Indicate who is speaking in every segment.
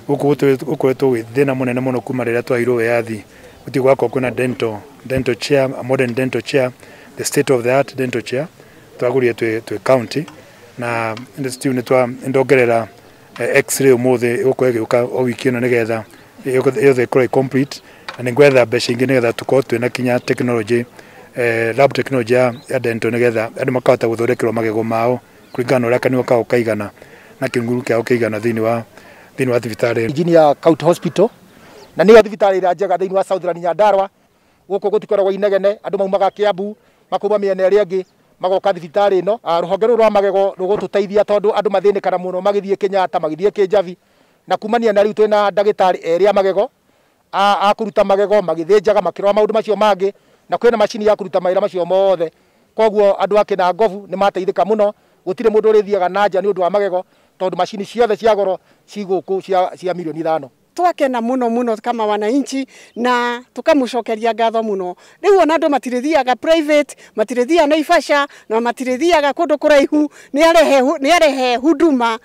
Speaker 1: Gũkũ gũkoretwo gwĩ thĩna mũnene mũno kuma rĩrĩa twaheirwo wĩyathi. Gũtirĩ gwakorwo kwĩna dental chair, a modern dental chair, the state of the art dental chair twagũrire twĩ county na still nĩ ndongerera x-ray ũmũthĩ ĩgũkorwo ĩgĩũka o wiki ĩno nĩgetha yothe ĩkorwo ĩ complete, na nĩ ngwetha mbeca ingĩ nĩgetha tũkorwo twĩna kinya technology, lab technology ya dental nĩgetha andũ makahota gũthondekerwo magego mao kũringana na ũrĩa kanua kao kaigana na kĩnguru kĩao kĩigana thĩinĩ wa thibitarĩ.
Speaker 2: Engineer County Hospital na nĩyo thibitarĩ ĩrĩa njega thĩinĩ wa Southern Nyandarua. Gũkũ gũtikoragwo inegene, andũ maumaga Kiambu makauma mĩena ĩrĩa ĩngĩ magoka thibitarĩ ĩno. Rũhonge rũrũ rwa magego rũgũtũteithia tondũ andũ mathĩnĩkaga mũno magĩthiĩ Kenyatta, magĩthiĩ Kĩnjabi, na kumania na rĩu twĩna ndagĩtarĩ erĩ a magego a kũruta magego, magĩthĩnjaga, makĩrora maũndũ macio mangĩ, na kwĩna macini ya kũruta mawĩra macio mothe. Koguo andũ a Kĩnangobu nĩ mateithĩka mũno, gũtirĩ mũndũ ũrĩthiaga na nja nĩ ũndũ wa magego tondũ macini ciothe cia goro ci gũkũ cia milioni 5.
Speaker 3: Twakena muno muno kama wananchi na tukamucokeria ngatho muno. Riu ona andu matirithiaga private, matirithiaga Naivasha na matirithiaga kundu kuraihu, ni arehe huduma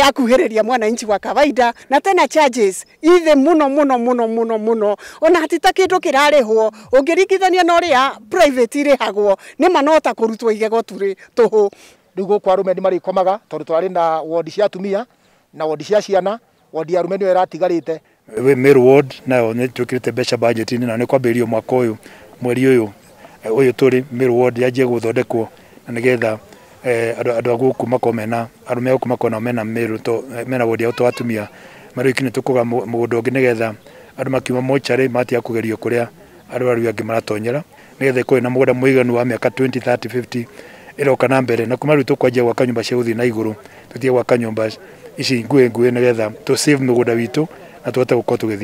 Speaker 3: akuhiriria mwananchi wa kawaida, na tena charges ithe muno muno muno muno muno, ona hatita kindu kirarihwo ungirigithania na uria private irihagwo ni manota kurutwo igego turi tuhu.
Speaker 2: Riu gũkũ arũme nĩ marĩkomaga tondũ twarĩ na wodi cia atumia na wodi cia ciana, wodi ya arũme nĩyo ĩratigarĩte.
Speaker 1: Male ward nayo nĩ twĩkĩrĩte mbeca budget-inĩ na nĩ kwambĩrĩrio mwaka ũyũ mweri ũyũ ũyũ tũrĩ male ward yanjie gũthondekwo na nĩgetha andũ a gũkũ makorwo mena arũme a gũkũ makorwo nao mena male to mena wodi yao to atumia. Marĩ wiki nĩ tũkũgũra mũgũnda ũngĩ nĩgetha andũ makiuma mocarĩ matiga kũgerio kũrĩa arwaru angĩ maratonyera nĩgetha ĩkorwo ĩna mũgũnda mũiganu wa mĩaka 20, 30, 50 ĩroka na mbere. Na kuma rĩu tũkwanjia gwaka nyũmba cia gũthiĩ na igũrũ, tũtige gwaka nyũmba ici nguhĩ nguhĩ nĩgetha tũ save mũgũnda witũ na tũhote gũkorwo tũgĩthiĩ.